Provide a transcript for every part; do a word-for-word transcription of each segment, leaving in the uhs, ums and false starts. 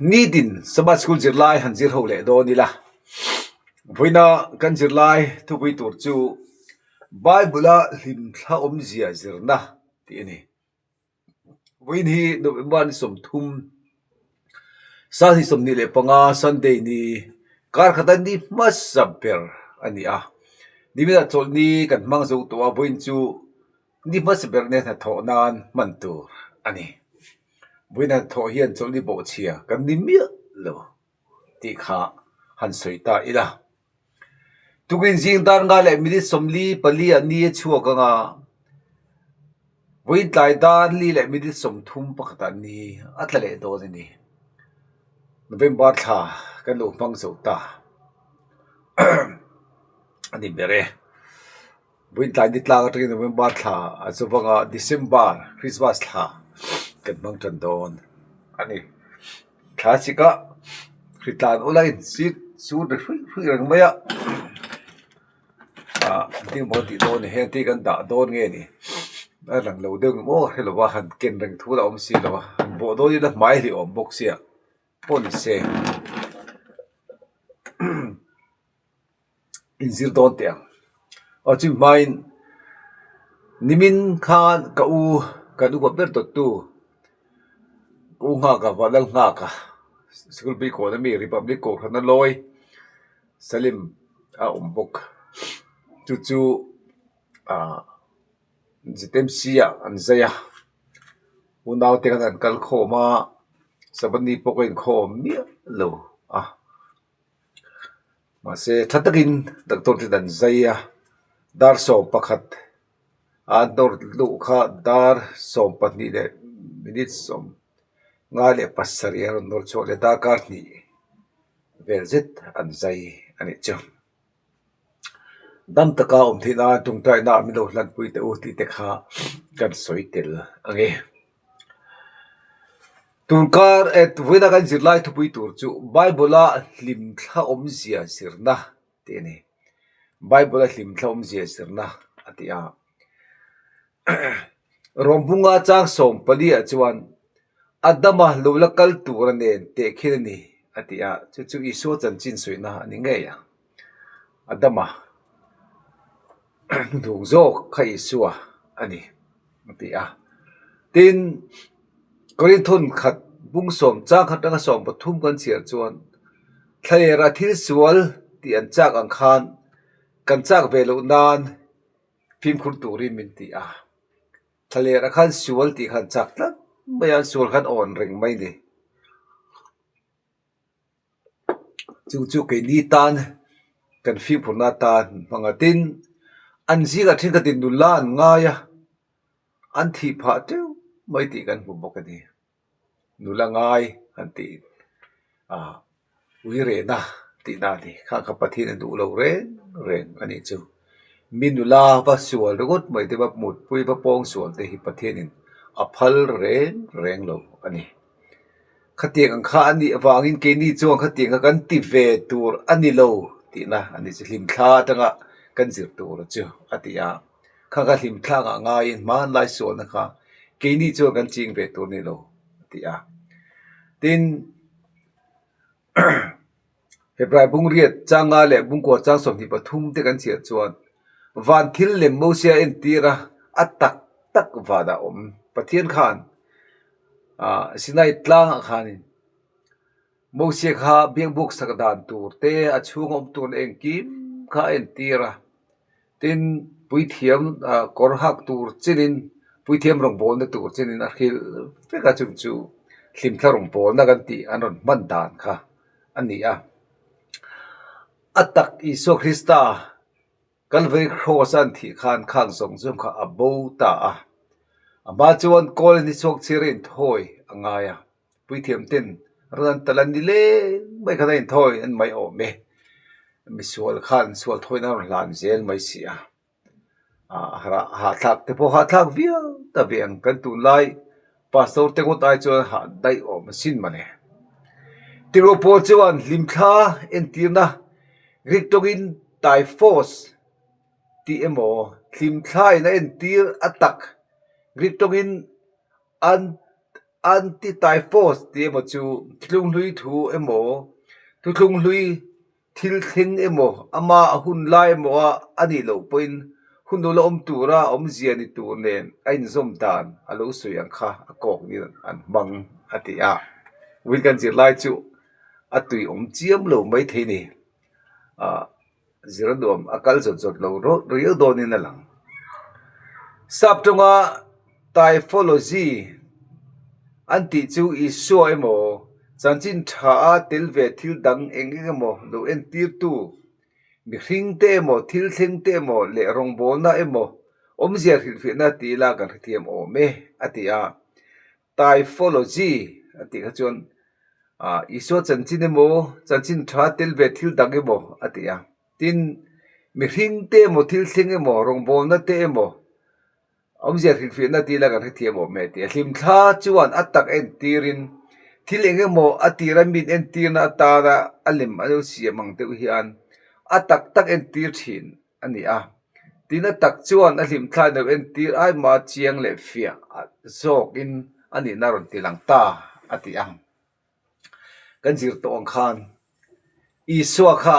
Nitin Sabbath School zirlai han zir ho leh dawn ila. Vawiina kan zirlai thupui tur chu Bible-a hlim thla awmzia zirna ti a ni. Vawiin hi November ni sawmthum, sang hni sawmhni le panga Sunday ni, kar khata ni hmasa ber a ni a. Nimina chawlhni kan hmang zo tawh a, vawiin chu ni hmasa ber ni hnathawh nan hman tur a ni. Vawiin hnathawh hian chawlhni bawhchhia kan ni miah lo tih kha han sawi ta ila. Tukin zing dar nga leh minute sawmli pali a ni a chhuak anga, vawiin tlai dar li leh minute sawmthum pakhat a ni a tla leh dawn a ni. November thla kan lo hmang zo ta a ni ber e. Vawiin tlai ni tlak aṭangin November thla, a chu vanga December, Christmas thla kan hmang ṭan dawn a ni. Thla chika hritlan ula in sit sur de hrui hrui reng mai a. A, ding bo ti dawn, heng ti kan dah dawn nge ni. A lang lo deuh maw, hre lo va han ken reng thu la awm si lo va. Han bo dawn ila hmai hliawm bawk si a. Pawn se. Inzir dawn teh ang. A chu hmain nimin khan ka u, kan upa ber dawttu, u Nghaka, Vanlal Nghaka, School Bikawna mi, Republic Kohhran a lawi, Salim a awm bawk. Chu chu, a, Z M C-ah an zai a. Unaute khan an kal khawm a, Sabbath ni pawh ka inkhawm miah lo a. Mahse, ṭha takin doctor-te an zai a, dar sawm pakhat, an dawr luh kha dar sawm pahnih leh minute sawm nga leh pasarih a rawn nawr chhuak leh darkar hnih vel zet an zai a nih chu. Dam taka awm theihna ṭawngṭaina min lo hlanpui teh u tih te kha kan sawi tel ang e. Tun kar, eh, vawiina kan zirlai thupui tur chu Bible-a hlim thla awmzia zirna ti a ni. Bible-a hlim thla awmzia zirna a ti a. Rom bung nga chang sawm pali-ah chuan, Adama lo la kal tura nen tehkhin a ni, a ti a. Chu chu Isua chanchin sawina a ni ngei a. Adama hnuhnung zawk kha Isua a ni, a ti a. Tin, Korinthon khat bung sawm chang khat aṭanga sawm pathum kan chhiar chuan, thlalera thil sual tih an chak ang khan, kan chak ve loh nan fimkhur turin min ti a. Thlalera khan sual tih khan chak tlat mai a, sual khan awn reng mai ni. Chu chu keini tan kan fimkhurna tan hmang a, tin, an zinga ṭhenkhatin nula an ngai a, an thih phah teuh mai tih kan hmu bawk a ni. Nula ngai an ti, a, uirena tihna a ni. Kha kha Pathien a duh lo reng reng a ni chu. Mi nula va sual ringawt mai te, va mutpui, va pawng sual te hi Pathienin a phal reng reng lo a ni. Khatiang ang kha a nih avangin keini chuan khatiang kha kan ti ve tur a ni lo tihna a ni chu, hlim thla aṭanga kan zir tur chu a ti a. Kha kha hlim thla ngah ngaiin hman lai sualna kha keini chuan kan ching ve tur ni lo a ti a. Tin, Hebrai bung riat chang nga leh bung kua chang sawmhnih pathum te kan chhiar chuan, van thil lem Mosia entira a tak tak vana awm Pathien khan, a, Sinai tlangah khanin Mosia kha biakbuk sak dan tur te, a chhunga awm tur engkim kha a entir a. Tin, puithiam, a, kawr hak tur chinin, puithiam rawngbawlna tur chinin a hril vek a, chung chu hlim thla rawngbawlna kan tih an rawn hman dan kha a ni a. A tak Isua Krista Calvary Cross-a an thih khan khang zawng zawng kha a bo ta a. A hma chuan kawlin hi chhuak chhira inthawi a ngai a. Puithiam ten ran an tal an ni leng mai khan a inthawi an mai awm e. Misual khan sual thawina rawn hlan zel mai si a. A, ha, hahthlak te pawh hahthlak viau ta ve ang, kan tunlai pastor te ngawt ai chuan hah daih awm a sin mawle. Tiro pawl chuan hlim thla entirna Greek ṭawngin typhos tih emaw, hlim thlain a entir a tak Greek ṭawngin an anti-typhos ti emaw chu, thuthlung hlui thu emaw, thuthlung hlui thil thleng emaw, ama a hun lai emaw a, a nih loh pawhin, hun lo la awm tura, awmzia ni tur nen, a inzawm dan, a lo sawi ang kha, a kawk ni an hmang, a ti a. Vawiin kan zir lai chu, a tui awm chiam lo mai thei ni. A, zir a nuam, a kal zot zot lo ro-, riau dawnin a lang. Sap ṭawnga typhology an tih chu Isua emaw, chanchin ṭha a tel ve thil dang eng eng emaw lo entirtu, mihringte emaw, thil thlengte emaw, le rawngbawlna emaw, awmzia hrilhfiahna ti la kan hrethiam awm e, a ti a. Typhology a tih kha chuan, a, Isua chanchin emaw, chanchin ṭha tel ve thil dang emaw, a ti a. Tin, mihringte emaw, thil thleng emaw, rawngbawlna te emaw, awmzia hrilhfiahna ti la kan hrethiam awm e, a ti a. Hlim thla chuan a tak entirin, thil eng emaw a tira min entirna atana a lem a lo siam ang deuh hian, a tak tak entir ṭhin a ni a. Tin, a tak chuan a hlim thla lo entir ai ma chiang leh fiah zawkin a nihna rawn ti lang ta, a ti ang. Kan zir tawh ang khan, Isua kha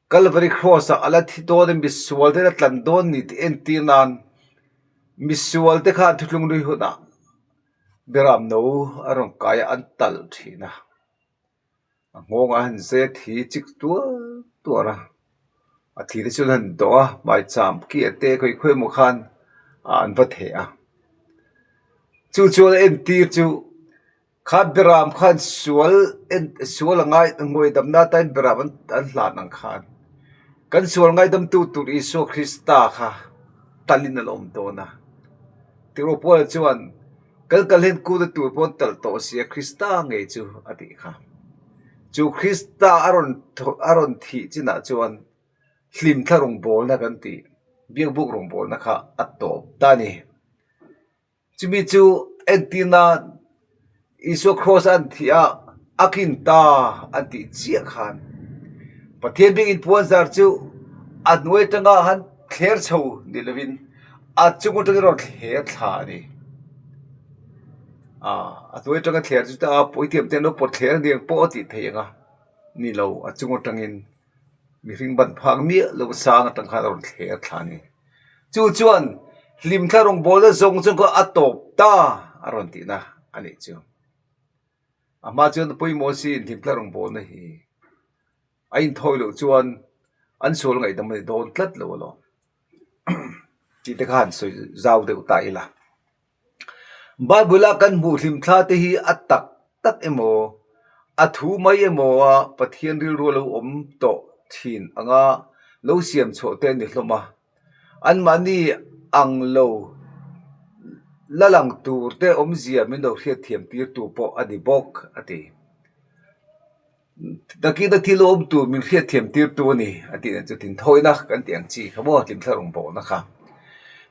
Calvary Cross-a a la thi dawn a, misual te la tlan dawn ni tih entir nan, misual te khan thuthlung hlui hunah beram no a rawn kai a, an tal ṭhin a. A nghawng a han zet hi chik tuar tuar a. A thli te chu an han dawh a, hmai cham kia te khawi khawi emaw khan, a, an va theh a. Chu chuan a entir chu, kha beram khan sual en, sual a ngai, ngaidamna tain beram an, an hlan ang khan, kan sual ngaidamtu tur Isua Krista kha talin a la awm dawn a. Tiraw Paula chuan, kal kal hian kut a tur pawh an tal tawh si a, Krista ngei chu a tih kha. Chu Krista a rawn tho-, a rawn thih chinah chuan hlim thla rawngbawlna kan tih, biakbuk rawngbawlna kha a tawp ta ni. Chumi chu entirna Isua Cross an thih a, a kin ta an tih chiah khan, Pathian biak inpuanzar chu a hnuai aṭanga han thler chho ni lovin, a chung aṭangin rawn thler thla a ni. A, a hnuai aṭanga thler chu ta a, puithiam te an lo pawt thler a ni ang pawh a tih theih ang a, ni lo, a chung aṭangin mihring ban phak miah lo sang aṭang khan a rawn thler thla a ni. Chu chuan hlim thla rawngbawlna zawng zawng kha a tawp ta a rawn tihna a nih chu. A hma chuan a pawimawh si in hlim thla rawngbawlna hi a inthawi loh chuan an sual ngaihdam a ni dawn tlat lo alawm. Tih te kha han sawi zau deuh ta ila. Bible-a kan hmuh hlim thla te hi a tak tak emaw, a thu mai emaw a, Pathian rilru lo awm tawh ṭhin anga lo siam chhuah te a ni hlawm a. Anmahni ang lo la lang tur te awmzia min lo hriatthiam tir tu pawh a ni bawk a ti. Nakinah thil awm tur min hriatthiam tir tu a ni, a tihna chu thinthawina kan tih ang chi kha maw, hlim thla rawngbawlna kha.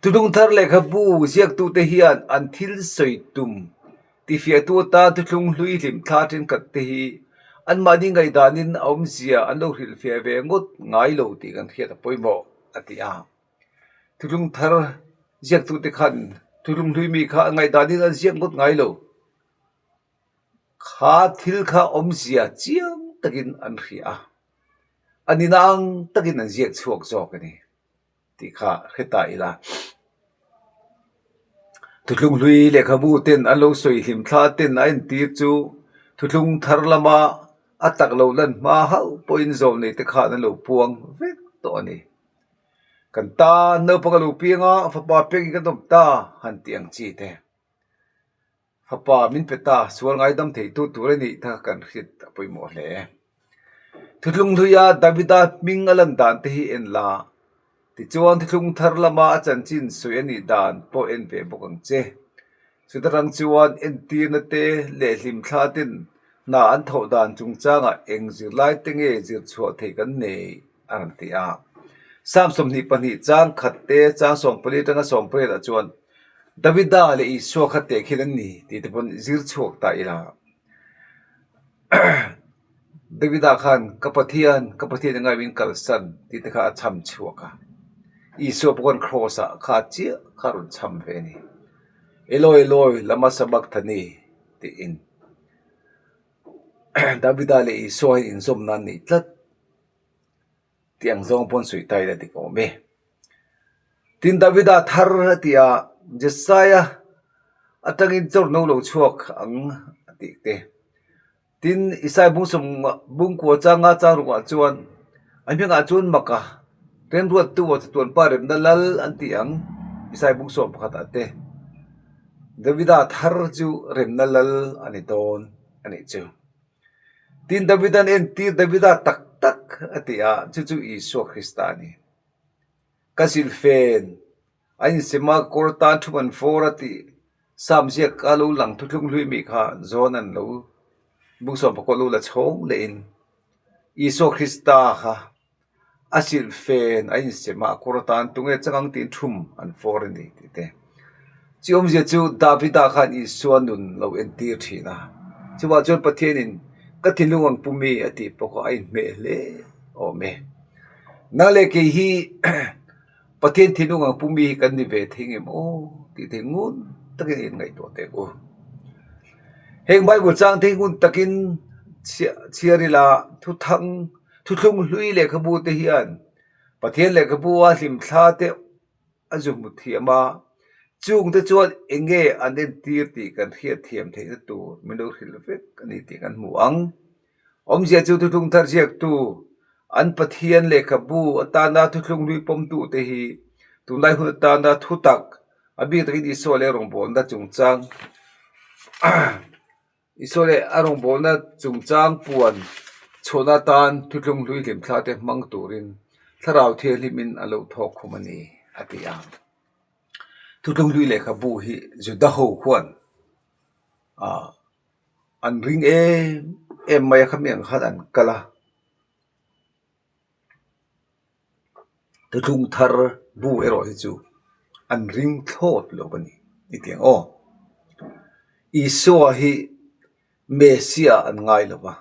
Thuthlung thar lehkhabu ziaktute hian an thil sawi tum tifiahtu ata thuthlung hlui hlim thla ṭhenkhat te hi anmahni ngaihdanin a awmzia an lo hrilhfiah ve ngawt ngai lo tih kan hriat a pawimawh a ti a. Thuthlung thar ziaktute khan thuthlung hlui mi kha ngaihdanin an ziak ngawt ngai lo. Kha thil kha awmzia chiang takin an hria a, a nina ang takin an ziak chhuak zawk a ni tih kha hre ta ila. Thuthlung hlui lehkhabu ten an lo sawi hlim thla ten a entir chu thuthlung thar lama a tak lo lan hma hauh pawhin zawlnei te khan an lo puang vek tawh a ni. Kan tan naupang a lo piang a, fapa pengin kan awm ta han tih ang chi te. Fapa min pe ta, sual ngaidam theitu tur a nih ta kan hriat a pawimawh hle. Thuthlung hluia Davida hming a lan dan te hi en la. Tichuan thuthlung thar lama a chanchin sawi a nih dan pawh en ve bawk ang che. Chuta ṭang chuan entirna te leh hlim thla ten hna an thawh dan chungchangah eng zirlai te nge zir chhuah theih kan nei a rawn ti a. Sam sawmhnih pahnih chang khat te, chang sawmpali aṭanga sawmpariat ah chuan Davida leh Isua kha tehkhin an ni tih te pawn zir chhuak ta ila. Davida khan, "Ka Pathian, ka Pathian, engaiin min kalsan?" tih te kha a chham chhuak a. Isua pawh khan cross-ah kha chiah kha rawn chham ve a ni. "Eloi, Eloi, lama sabachthani?" tiin Davida le Isua inzawmna a ni tlat ti ang zawng pawh sui ta ila dik awm e. Tin, Davida thar a ti a, Jesaia atangin chawr no lo chhuak ang a ti te. Tin, Isai bung sawm, bung kua chang nga chang ruk ah chuan, a hmingah chuan Maka, remruattu a chatuanpa remna lal an ti ang, Isai bung sawm pakhat ah te. Davida thar chu remna lal a ni dawn a nih chu. Tin, Davidan entir, Davida tak tak a ti a, chu chu Isua Krista a ni. Ka silfen a insem a, kawr tan thum an fawr a ti, Sam ziak a lo lang, Thuthlung Hlui mi kha Johan an lo, bung sawm pakua lo la chhawng lein, Isua Krista kha a silfen a insem a, kawr tan tunge chang ang tiin thum an fawr a ni ti te. Chu awmzia chu Davida khan Isua nun lo entir ṭhin a. Chuvang chuan Pathianin, "Ka thinlung ang pumi," a tih pawh kha a inhmeh hle awm e. Nang le kei hi Pathian thinlung ang pumi hi kan ni ve thei ngem aw tih thei ngun takin inngaihtuah tek u. Heng Bible chang thei ngun takin chhia-, chhiar ila, Thuthang, Thuthlung Hlui lehkhabu te hian Pathian lehkhabu a hlim thla te a zu hmu thiam a, chungte chuan enge an entir tih kan hriat thiam theihna tur min lo hrilh vek a ni tih kan hmu ang. Awmzia chu Thuthlung Thar ziaktu an Pathian lehkhabu atana Thuthlung Hlui pawmtute hi tunlai hun atana thutak, a bik takin Isua le a rawngbawlna chungchang, Isua le a rawngbawlna chungchang puan chhuahna atan Thuthlung Hlui hlim thla te hmang turin Thlarau Thianghlimin a lo thawk khum a ni, a ti a. Thuthlung Hlui lehkhabu hi Juda ho khuan, a, an ring em em mai a, khami ang khan an kal a. Thuthlung Thar bu erawh hi chu an ring thlawt lo a ni, i ti ang aw. Isua hi Messia an ngai lo va,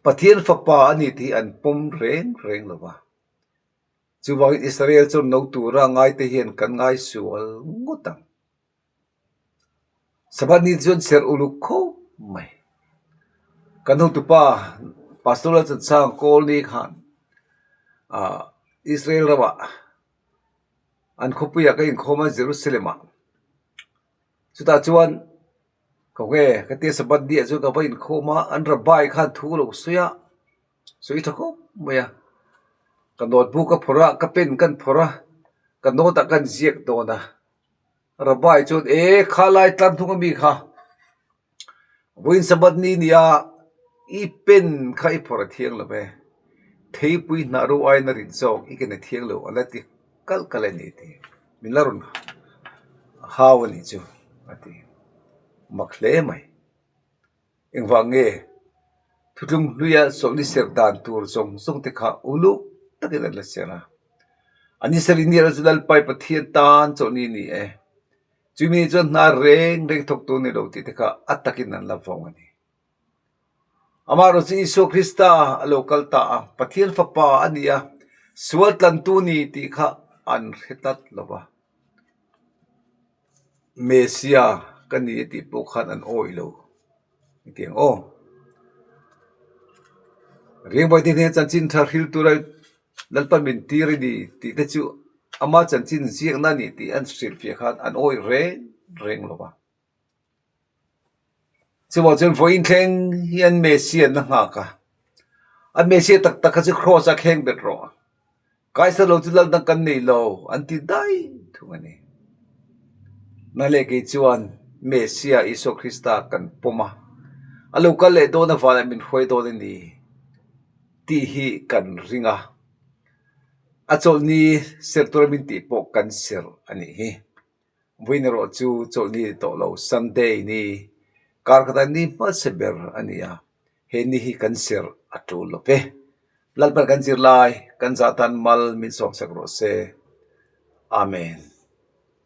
Pathian Fapa a ni tih an pawm reng reng lo va. Chuvangin Israel chawr no tura ngai te hian kan ngai sual ngawt ang. Sabbath ni chuan serh uluk khawp mai. Kan hotupa Pastor Lalchanchhang Kawlni khan, a, Israel rama an khawpuia ka inkhawm a, Jerusalem-a. Chutah chuan, ka nge, ka tia Sabbath ni-ah chuan ka va inkhawm a, an rabbi khan thu lo sawi a, sawi ṭha khawp mai a. Ka notebook ka phawrh a, ka pen kan phawrh a, ka note-ah kan ziak dawn a. Rabbi chuan, "E, kha lai tlan thung a mi kha. Vawiin Sabbath ni nia, i pen kha i phawrh a thiang lo ve. Theipui hnah ro aina rin zawk i ken a thiang lo," a la ti kal kal a ni ti. Min la rawn hau a ni chu, a ti. Mak hle mai. Engvang nge? Thuthlung Hluia Chawlhni serh dan tur zawng zawng te kha uluk takin an la serh a. An ni serh ni a chu Lalpa i Pathian tan Chawlhni ni e. Chu mi chuan hna reng reng thawktu ni lo tih te kha a takin an la vawng a ni. Amaherawhchu Isua Krista a lo kal ta a, Pathian Fapa a ni a, sual tlantu ni tih kha an hre tlat lo va. Messia ka ni a tih pawh khan an awih lo. I ti ang aw. Riangbai te hnen chanchin ṭha hril tura Lalpan min tir a ni tih te chu ama chanchin ziakna ni tih an hrilhfiah khan an awih reng reng lo va. Chuvang chuan vawiin thleng hian Messia an la nghak a. A Messia tak tak kha chu cross-a khengbet rawh. Kaisa lo chu lal dang kan nei lo, an ti dai thung a ni. Nang le kei chuan Messia Isua Krista kan pawm a. A lo kal leh dawn a, vanah min hruai dawn a ni tih hi kan ring a. A Chawlhni serh tura min tih pawh kan serh a nih hi. Vawiin erawh chu Chawlhni tawh lo, Sunday ni, kar khata ni hmasa ber a ni a. He ni hi kan serh a tul lo ve. Lalpan kan zirlai, kan zah tan mal min sawmsak rawh se. Amen.